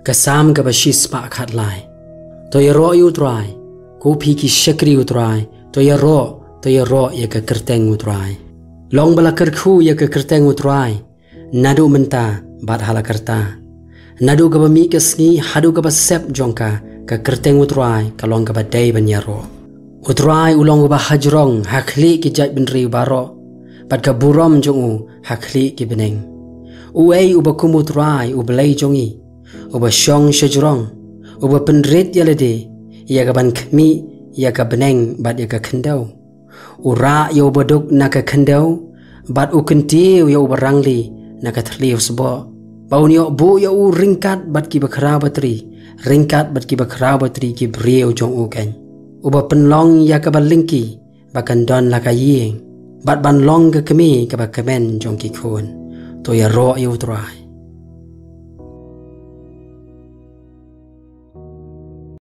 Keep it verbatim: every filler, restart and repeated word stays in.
Ka Salm kaba shispah khatlai. To ïaroh ïa U Trai, ko phi ki shakri U Trai, to ïaroh, to ïaroh ïa ka kyrteng U Trai. Long ba la kyrkhu ïa ka kyrteng U Trai, naduh mynta bad ha la karta. Naduh kaba mih ka sngi haduh kaba sep jong ka, ka kyrteng U Trai ka long kaba dei ban ïaroh. U Trai u long uba hajrong ha khlieh ki jaitbynriew baroh, bad ka burom jong u ha khlieh ki bneng. Uei uba kum U Trai U Blei jong ngi, uba shong shajrong, uba pynrit ïa lade, ïa ka ban khmih ïa ka bneng bad ïa ka khyndew. U rah ïa uba duk na ka khyndew, bad u kyntiew ïa uba rangli na ka thliew sboh. Ba un ïoh buh ïa u ryngkat bad kiba khraw batri, ryngkat bad kiba khraw batri ki briew jong u keiñ. Uba pynlong ïa kaba lyngkhi ba kan don la ka ïing, bad ban long ka kmie kaba kmen jong ki khun. To ïaroh ïa U Trai.